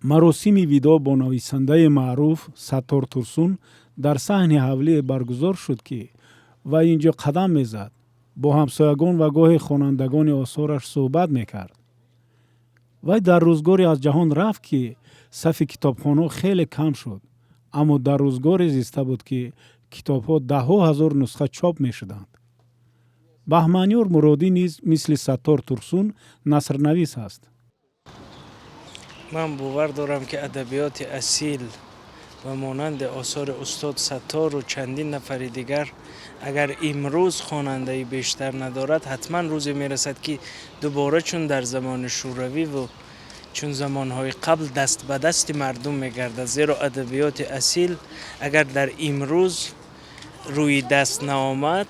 Маросими видоъ бо нависандаи маъруф Саттор Турсун дар саҳни ҳавлие баргузор шуд, ки вай ин ҷо қадам мезад, бо ҳамсоягон ва гоҳе хонандагони осораш суҳбат мекард. Вай дар рӯзгоре аз ҷаҳон рафт, ки сафи китобхонҳо хеле кам шуд, аммо дар рӯзгоре зиста буд, ки китобҳо даҳҳо ҳазор нусха чоп мешуданд. Баҳманёр Муродӣ низ мисли Саттор Турсун насрнавис аст. Ман бовар дорам, ки адабиёти асил ба монанди осори устод Саттору чандин нафари дигар, агар имрӯз хонандаи бештар надорад, ҳатман рӯзе мерасад, ки дубора, чун дар замони шӯравиву чун замонҳои қабл, даст ба дасти мардум мегардад, зеро адабиёти асил агар дар имрӯз рӯи даст наомад,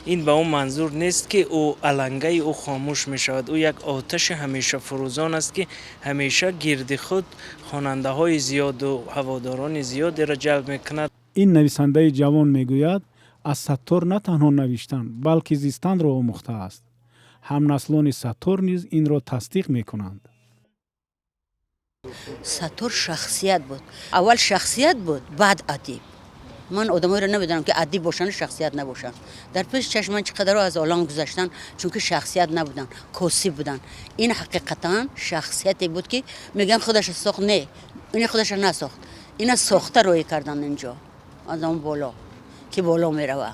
ин ба он манзур нест, ки ӯ алангаи ӯ хомӯш мешавад. Ӯ як оташи ҳамешафурӯзон аст, ки ҳамеша гирди худ хонандаҳои зиёду ҳаводорони зиёдеро ҷалб мекунад. Ин нависандаи ҷавон мегӯяд, аз Саттор на танҳо навиштан, балки зистанро омӯхтааст. Ҳамнаслони Саттор низ инро тасдиқ мекунанд. Саттор шахсият буд. Аввал шахсият буд, баъд адиб. Ман одамоеро намедонам, ки адиб бошанд, шахсият набошанд. Дар пеши чашми ман чӣ қадаро аз олам гузаштанд, чунки шахсият набуданд, косиб буданд. Ин ҳақиқатан шахсияте буд, ки мегӯянд, худаша сохт. Не, ин худаша насохт, ина сохта роҳӣ карданд инҷо аз он боло, ки боло мерава.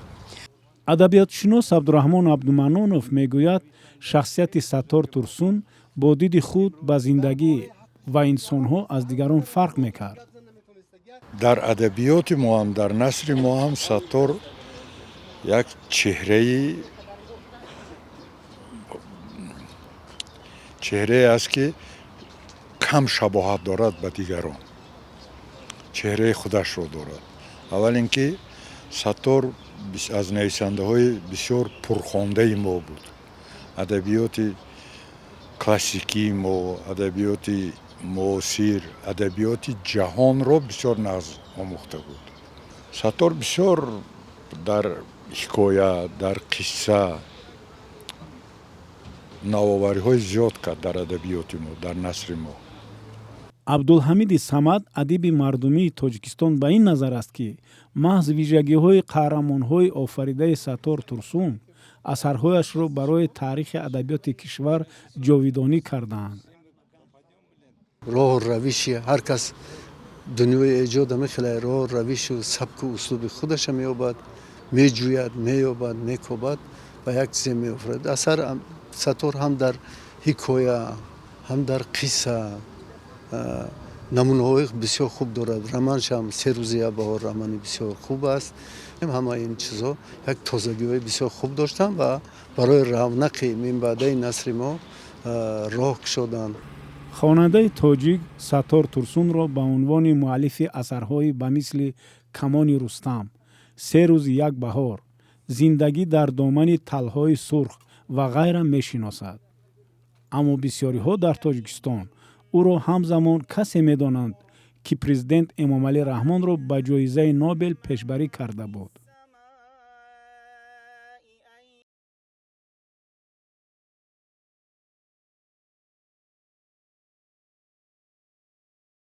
Адабиётшинос Абдураҳмон Абдуманнонов мегӯяд, шахсияти Саттор Турсун бо диди худ ба зиндагӣ ва инсонҳо аз дигарон фарқ мекард. Дар адабиёти мо ҳам, дар насри мо ҳам Саттор як чеҳрае аст, ки кам шабоҳат дорад ба дигарон, чеҳраи худашро дорад. Аввал ин ки Саттор аз нависандаҳои бисёр пурхондаи мо буд. Адабиёти классикии мо, адабиёти муосир, адабиёти ҷаҳонро бисёр нағз омӯхта буд. Саттор бисёр дар ҳикоя, дар қисса навовариҳои зиёд кард дар адабиёти мо, дар насри мо. Абдулҳамиди Самад, адиби мардумии Тоҷикистон, ба ин назар аст, ки маҳз вижагиҳои қаҳрамонҳои офаридаи Саттор Турсун асарҳояшро барои таърихи адабиёти кишвар ҷовидонӣ кардаанд. Роҳу равиши ҳар кас дунёи эҷода мехеле роҳу равишу сабку услуби худаша меёбад, меҷӯяд, меёбад, мекобад ва як чизе меофарад. Асар Саттор ҳам дар ҳикоя, ҳам дар қисса намунаҳои бисёр хуб дорад. Романшам «Се рӯзи як баҳор» романи бисёр хуб аст. Ҳамаи ин чизҳо як тозагиҳои бисёр хуб доштанд ва барои равнақи минбаъдаи насри мо роҳ кушоданд. Хонандаи тоҷик Саттор Турсунро ба унвони муаллифи асарҳои ба мисли «Камони Рустам», «Се рӯзи як баҳор», «Зиндагӣ дар домани талҳои сурх» ва ғайра мешиносад, аммо бисёриҳо дар Тоҷикистон ӯро ҳамзамон касе медонанд, ки президент Эмомалӣ Раҳмонро ба ҷоизаи Нобел пешбарӣ карда буд.